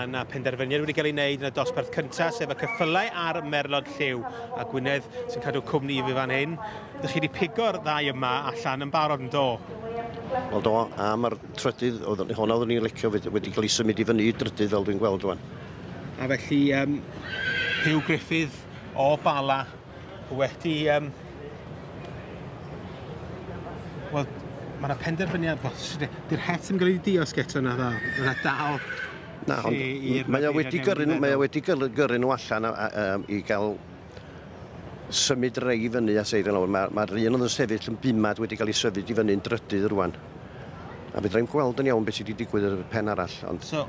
Mae yna penderfyniad wedi cael ei wneud yn y dosbarth cyntaf, sef y ceffylau a'r merlod lliw, a Gwynedd sy'n cadw cwmni i fi fan hyn. Ydych chi wedi pigo'r ddau yma allan yn barod yn do? Wel do, a mae'r trydydd, hwnna oeddwn i'n licio wedi cael ei symud i fyny i drydydd fel dwi'n gweld rwan. A felly, Huw Griffith o Bala wedi... Wel, mae yna penderfyniad, di'r het yn cael ei diosg eto na dda, mae yna dal Na, ond mae o wedi gyrru nhw, mae o wedi gyrru nhw allan i gael symud rei fyny a seiri lawr. Mae'r ma un oedd yn sefyll yn bumad wedi cael ei sefyll i fyny'n drydydd rwan. A fedra i'm gweld yn iawn beth sydd wedi digwydd ar y pen arall. Ond... So,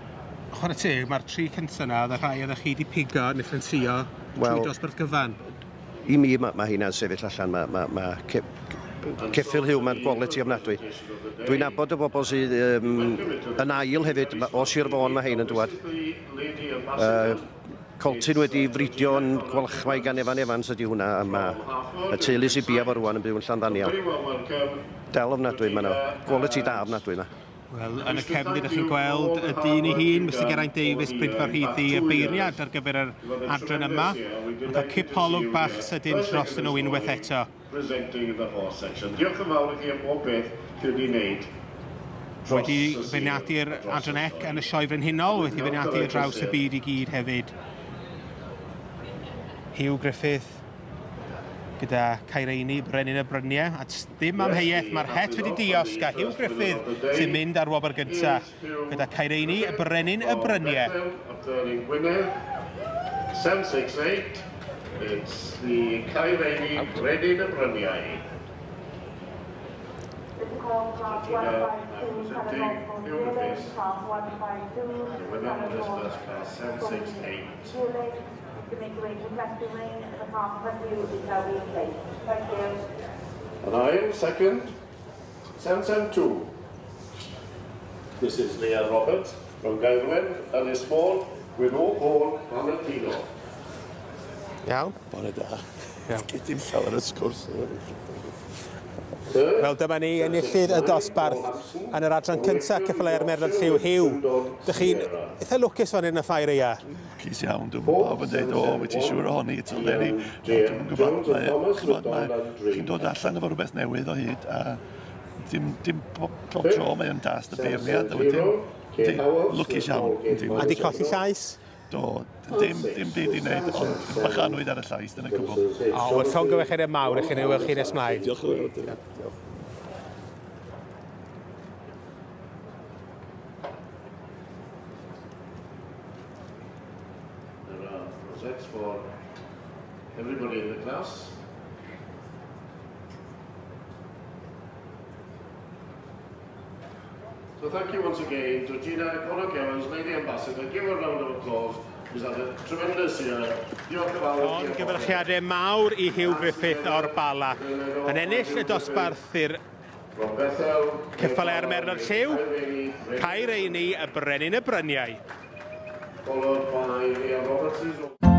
chwarae teg, mae'r tri cyntaf yna, oedd y rhai oeddech chi wedi pigo neu ffansio trwy dosbarth gyfan. I mi, mae hynna'n sefyll allan. Mae ceffyl Huw, mae'n quality ofnadwy. Dwi'n nabod y bobl sydd yn ail hefyd, o Sir Fôn mae hein yn dŵad. Coltyn wedi fridio yn Gwalchmai gan Efan Evans ydy hwnna, a mae y teulu sy'n bia fo rwan yn byw yn Llanddaniel. Del ofnadwy, mae yna quality da ofnadwy yma. Wel, yn y cefndir ydych chi'n gweld y dyn ei hun, Mr Geraint Davies, Brydfer Rhyddi, y beirniad ar gyfer yr adran yma. Yn cael cipolwg bach sydyn dros nhw unwaith eto. Presenting the horse section. Diolch yn fawr i chi am bob beth chi wedi wneud. Wedi feirniadu'r adran ec yn y Sioe Frenhinol, wedi feirniadu ar draws y byd i gyd hefyd. Huw Griffith gyda Caereini, Brenin y Bryniau, a ddim amheuaeth, mae'r het wedi diosg a Huw Griffith sy'n mynd ar wobr gyntaf gyda Caereini, Brenin y Bryniau. 768, it's the Caereini, Brenin y Bryniau. Presenting Huw Griffith, the winner of this first class, 768. To make arrangements left lane and the park review is now being placed. Thank you. And I am second, 772. This is Leah Roberts from Gaerwen, Ynys Môn, with Oak Hall, Valentino. Iawn. Bore da. Iawn. Dim llawer o sgwrs. Wel, dyma ni enillydd y dosbarth yn yr adran cyntaf ceffylau a'r merlod lliw. Huw, dych chi'n eitha lwcus fan hyn y ffair eia? Lwcus iawn, dwi'n pawb yn dweud, o, wyt ti'n siŵr ohoni, ti'n leni. Dwi'n gwybod, chi'n dod allan efo rhywbeth newydd o hyd, a dim pob tro mae o'n dast y beirniad, a wedyn, lwcus iawn. A di colli llais? Do, dim byd i wneud, ond bychanwyd ar y llais, dyna cwbl. O, wel, llongyfarchiadau mawr i chi, neu welch chi nes mlaen. Diolch yn fawr. Diolch. There are rosettes for everybody in the class. So thank you once again to Gina Connock Evans, Lady Ambassador. Give her a round of applause. She's had a tremendous year. Diolch yn fawr. Llongyfarchiadau mawr i Huw Griffith o'r Bala. Yn ennill y dosbarth i'r ceffylau a'r merlod lliw, Caereini, y Brenin y Bryniau. Followed by Leah Roberts.